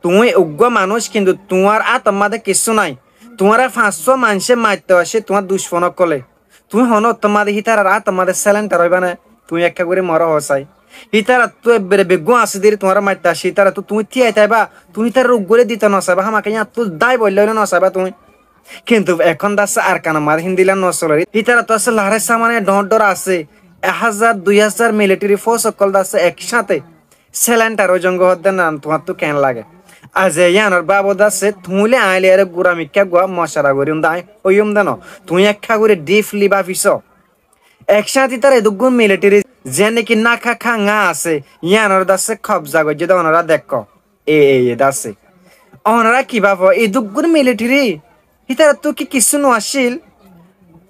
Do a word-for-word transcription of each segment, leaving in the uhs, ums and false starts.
Tuñí uggúa manúic, kintu tuáñr átor máze kissú nái. Tuáñre fañssúa maincé maitto aiccé, tuáñr ducmon ókkolé. Tuñí honó ottór máze hítarar átor máze selendar óiba né? Tuñí ekká gorí moré hoó sai. Hítarattú ebbere beggún asé deri tuáñre maitto aiccé, hítarattú tuñí tíai táiba, tuñí hítarar uggúare dito nosaibá, hámaká yíañttú dái boillá óile nosaibá tuñí. Kintu ehón de asé Arkanor máze híndilla nosolér. Hítarattú asé lahárai samane dhoóñr dhoóñr asé, ek házar, dui házar militeri fóus ókkol de asé ek cáñte selendar ói zongói hoódde. Nan tuáñttú keén lage? Aijja yíanor bábot asé, tuñí loi aññí loi eré gura mikká gua mocora goríyum de, aññí hoiyúm de noó. Tuñí ekká gorí dhifli báfi soó. Ek cáñte ítara edúggún militeri, ziyán néki Náka Káñga asé, yíanoré de asé kobza goijjé de onorá dekkó. E, e, e de asé. Onorá ki báfo, edúggún militeri, hítarattú ki kissú no accíl?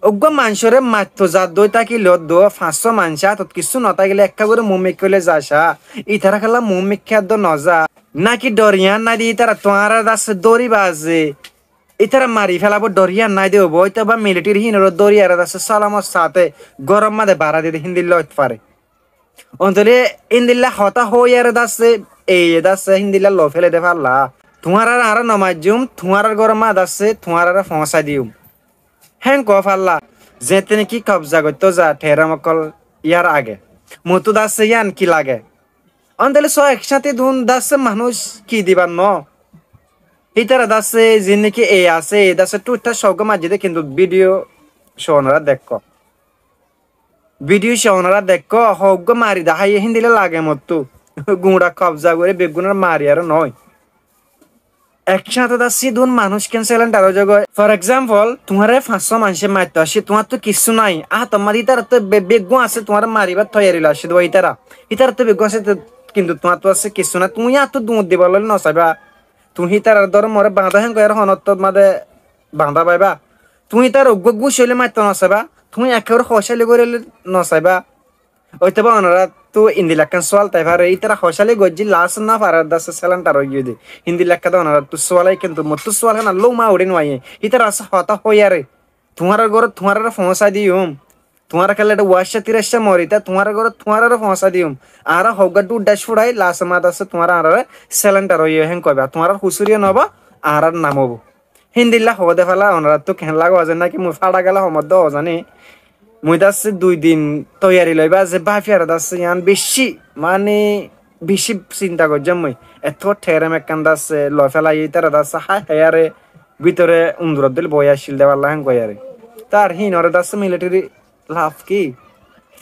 Uggúa maincóre maitto zadde ói tákile, dóu fañssúa maincór átot kissú no tákile ekká gorí muúmikká óile za saá. Itará kiyólla muúmikká dóu noza? Náki dhor yían nái de ítarattú añáráre de asé dóriba ze ítara mari félabou, dhor yían nái de óibou, óitaba militeri híinoré dóri aré de asé sálamot saáte góror máze barái diyé de híndilla óit fare. Ontóle índilla hotá hoói aré de asé, eiye de asé híndilla loi féle de falla. Tuáñráre añára no maijjúm, tuáñrár góror máze de asé tuáñráre foóñsai diyum. Héen koó falla, zeéñtte néki kobza goittó za theeram ókkol yár age. Mottú de asé yían ki lage? Óndele só ek cáñte dun de asé manúic ki dibar noó. Hítara de asé ziín néki e asé, e de asé thúiththa só uggúa maijjé dé, kintu bídiyo só onorá dekkó. Bídiyo só onorá dekkó, hó uggúa mari daháiye híndilla lage mottú. Guñça kobza gorí beggúnore mari aró noói. Ek cáñte de asé dun manúic ken selendar ói zagói. For example, tuáñre fañssúa maincé maitto aiccé, tuáñttú kissú nái. Átor máze ítarattú be-, beggún asé, tuáñre maribár toiyari loi aiccé dé ítara. Ítarattú beggún asé, te-, kintu tuáñttú asé kissú nái. Tuñí ítarattú duñr dibar loi nosaibá. Tuñí ítarar dóro moré bañdó héen gorí honó ottór máze bañdá faibá. Tuñí ítarar uggúa gúci óile maitto nosaibá. Tuñí ekkebaré hocáli gorí óile nosaibá. Óitaba onoráttu indilla ekkán sual tái fare, ítara hocáli goijjé, las no farer de asé selendar ói giyé dé. Indilla ekká de onoráttu sual aiyé, kintu mottú sual hán allá uma uçí no aiyé. Ítara asé hotá hoiyaré, tuáñrar górot tuáñráre foóñsai diyum. Tuáñra kiyólla eçé waiccá tiraccá morita, tuáñrar górot tuáñráre foóñsai diyum. Añára hó uggúa dhúdhac fuçai, las máze de asé tuáñra añáráre selendar óiye héen koibá. Tuáñrar husúriyo no óibo, añárar nam óibo. Híndilla hoó de falla, onoráttu keén lage, ózan náki mui fáça gela homot dé ózani. Mui de asé dui din toiyari loibá ze báfiyaré de asé yián bicí, mani bicí sinta goijjám mui. Ettó therem ekkán de asé loi félaiye, ítara de asé hái háiyaré bútore unduror dóil boói accíl dé falla héen goiyaré. Tar híinoré de asé militeri laf ki?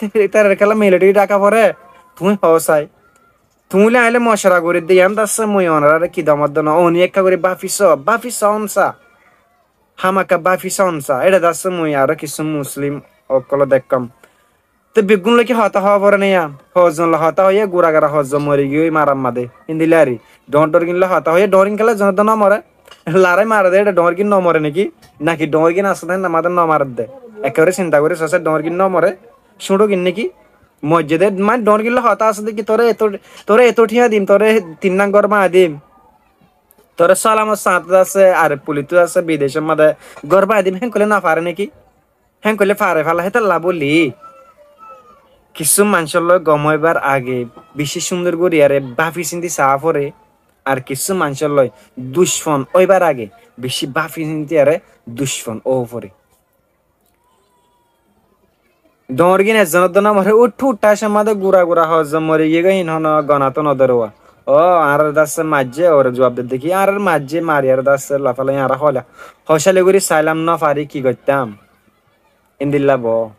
Ítarar kiyólla militeri dháka foré? Tuñí hoó sai. Tuñí loi aññí loi mocora gorí dé yián de asé mui onoráre ki domot dé noó, oní ekká gorí báfi soó, báfi soón sa. Hámaka báfi soón sa. Éçe de asé mui aró kissú muslim ókkolóre dekkóm. Te beggún loi ki hotá hoó foré né yá? Hozzon loi hotá hoiyé, gura gura hozzon mori giyói marar máze. Híndilla ar. Dhoóñr dhoóñr gín loi hotá hoiyé, dhoóñr gín kiyólla zon dé no more? Larái mare dé éçe dhoóñr gín no more néki? Náki dhoóñr gín asé dé hénna máze no mare dé? Ekkebaré sinta gorí só sai, dhoóñr gín no more? Cúñço gín néki? Moijjé dé, mani dhoóñr gín loi hotá asé dé ki, toré eto, toré eto thiañ dim, toré tin nang gór bañdí dim. Toré sálamot sañte de asé, ar pulittú de asé, bidecór máze gór bañdí dim, héen goillé no fare néki? Héen goillé fare falla, hétolla bóli. Kissú maincór loi gom óibar age bicí cúndor gorí aré báfi sinti saá foré, ar kissú maincór loi ducmon óibar age bicí báfi sinti aré ducmon óo foré. Dhoóñr gín ezzonor dé no more, uth uth thácor máze gura gura hozzon mori giyé goi, híin honó gonattú no dóre. Ó, añáráre de asé maijjé, óre zuab de dé ki, añáráre maijjé, mari aré de asé loi félaiye, añára hoilá. Hocáli gorí sailam, no fari, ki goittám? Endilla bo.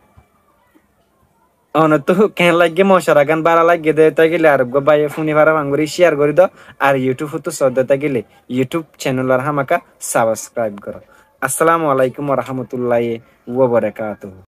Onottú keén laiggé mocora gán, bála laiggé dé tákile ar uggúa báiye fúni fare fán gorí share gorí do, ar YouTube ottu sodde tákile YouTube channel or hámaka subscribe goró. Assalamu alaikum warahmatullahi wabarakatuhu.